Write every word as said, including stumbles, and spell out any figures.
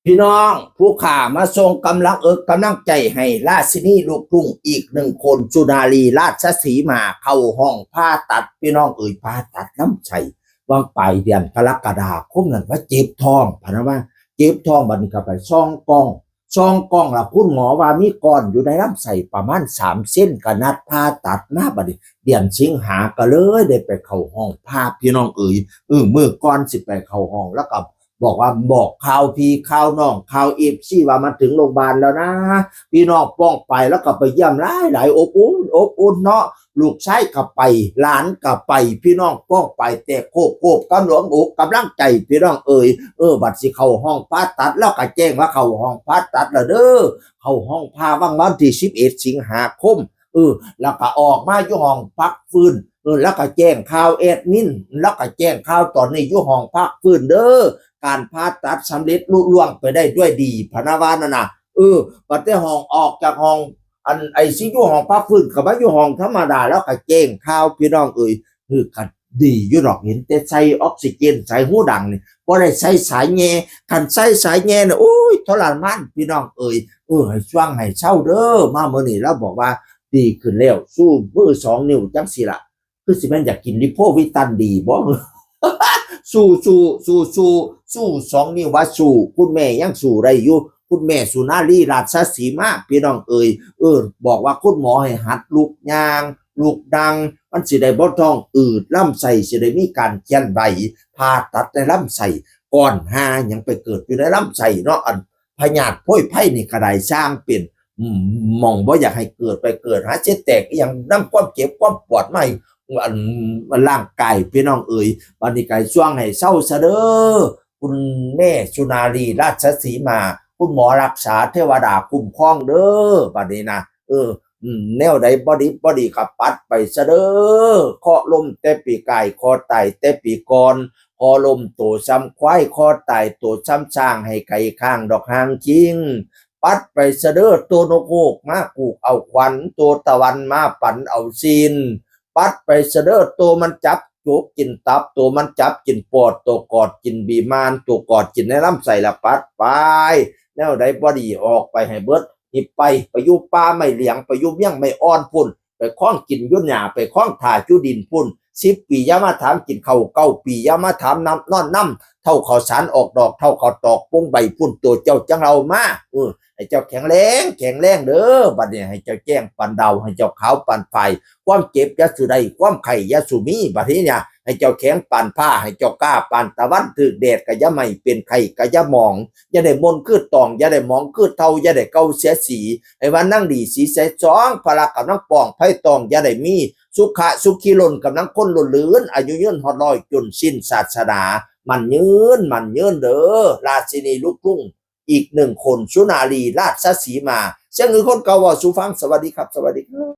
พี่น้องผู้ข้ามาส่งกำลังเอิกกำลังใจให้ราชินีลูกทุ่งอีกหนึ่งคน สุนารีราชสีมา เข้าห้องผ่าตัด พี่น้องเอ๋ย ผ่าตัดลำไส้ หว่างปลายเดือนกรกฎาคมนั่นว่าเจ็บท้อง พะนะว่าเจ็บท้อง บัดนี้ก็ไปส่องกล้อง ส่องกล้องแล้วคุณหมอว่ามีก้อนอยู่ในลำไส้ประมาณสามเซน ก็นัดผ่าตัดมา บัดนี้เดือนสิงหาก็เลยได้ไปเข้าห้องผ่า พี่น้องเอ๋ย เออ มื้อก่อนสิไปเข้าห้อง แล้วก็บอกว่าบอกข่าวพี่ข่าวน้องข่าว เอฟซี ว่ามาถึงโรงพยาบาลแล้วนะ พี่น้องป้องไป แล้วก็ไปเยี่ยมหลายหลาย อบอุ่นอบอุ่นเนาะ ลูกชายก็ไป หลานก็ไป พี่น้องป้องไป แต่โคบโคบกำลังอกกำลังใจ พี่น้องเอ๋ย เออ บัดสิเข้าห้องผ่าตัด แล้วก็แจ้งว่าเข้าห้องผ่าตัดแล้วเด้อ เข้าห้องผ่าวันวันที่สิบเอ็ดสิงหาคม เออ แล้วก็ออกมาอยู่ห้องพักฟื้น เออ แล้วก็แจ้งข่าวแอดมิน แล้วก็แจ้งข่าวตอนนี้อยู่ห้องพักฟื้นเด้อ การผ่าตัดสำเร็จลุล่วงไปได้ด้วยดี พะนะว่านั่นน่ะ เออ บัดแต่ห้องออกจากห้อง อันไอซียู ห้องพักฟื้นก็มาอยู่ห้องธรรมดา แล้วก็แจ้งข่าว พี่น้องเอ๋ย คือก็ดีอยู่ดอก เห็นแต่ใส่ออกซิเจน ใส่หูดังนี่ บ่ได้ใส่สายแง่ คันใส่สายแง่น่ะ โอ้ย ทรมาน พี่น้องเอ๋ย เออ ให้ช่วงให้เศร้าเด้อ มามื้อนี้แล้วบอกว่าดีขึ้นแล้ว สู้มือสองนิ้วจังสิล่ะ คือสิแม่นอยากกินลิโพวิตันดีบ่ สู้สู้สู้สู้สู้สองนิ้วว่าสู้ คุณแม่ยังสู้ได้อยู่ คุณแม่สุนารีราชสีมา พี่น้องเอ๋ย เออ บอกว่าคุณหมอให้หัดลุกย่าง ลุกดัง มันสิได้บ่ท้องอืด ลำไส้สิได้มีการเคลื่อนไหว ผ่าตัดในลำไส้ ก้อนหาหยังไปเกิดอยู่ในลำไส้เนาะ อันพยาธิโพยไพนี่ก็ได้ สร้างเป็น อืม หม่องบ่อยากให้เกิดไปเกิด หาเสียแตกอีหยังนำความเจ็บความปวดมาให้ อัน ร่างกาย พี่น้องเอ๋ย บัดนี้ก็ให้ช่วงให้เศร้าซะเด้อ คุณแม่สุนารีราชสีมา คุณหมอรักษา เทวดาคุ้มครองเด้อ บัดนี้นะ เออ อืม แนวใดบ่ดีบ่ดีก็ปัดไปซะเด้อ เคราะห์ล้มแต่ปีกาย เคราะห์ตายแต่ปีก่อน เคราะห์ล้มโตซ้ำควาย เคราะห์ตายโตซ้ำช้าง ให้ไก่ข้างดอกหางคิง ปัดไปซะเด้อ โตนกฮูกมากูกเอาขวัญ โตตะวันมาปันเอาศีล ปัดไปซะเด้อ โตมันจับโจกกินตับ โตมันจับกินปอด โตกอดกินบีมาน โตกอดกินในลำไส้ละปัดไป แนวใดบ่ดีออกไปให้เบิด หิบไป ไปอยู่ป่าไม้เหลียง ไปอยู่เวียงไม้อ่อนพุ้น ไปคล้องกินอยู่หญ้า ไปคล้องถ่าอยู่ดินพุ้น สิบปีอย่ามาถามกินข้าว เก้าปีอย่ามาถามน้ำนอนนำ เฒ่าข้าวสารออกดอก เฒ่าข้าวตอกปงใบพุ้น ตัวเจ้าจั่งเอามา เออ ให้เจ้าแข็งแรง แข็งแรงเด้อ บัดนี้ให้เจ้าแจ้งปานดาว ให้เจ้าขาวปานฝ้าย ความเจ็บอย่าสู่ได้ ความไข้อย่าสู่มี บัดนี้เนี่ย ให้เจ้าแข็งปานผ้า ให้เจ้ากล้าปานตะวัน ถืกแดดก็อย่าไหม้ เป็นไข้ก็อย่าหมอง อย่าได้มนคือตอง อย่าได้หมองคือเฒ่า อย่าได้เก่าเสียสี ให้ว่านั่งดีสีใสสอง พละกำลังป้อง ภัยตองอย่าได้มี สุขะสุขีล้นกำลังคนล้นเหลือ อายุยืนฮอดร้อย จนสิ้นศาสนา มั่นยืน มั่นยืนเด้อ ราชินีลูกทุ่งอีกหนึ่งคน สุนารีราชสีมา เสียงคือคนเก่าเว้าสู่ฟัง สวัสดีครับ สวัสดีครับ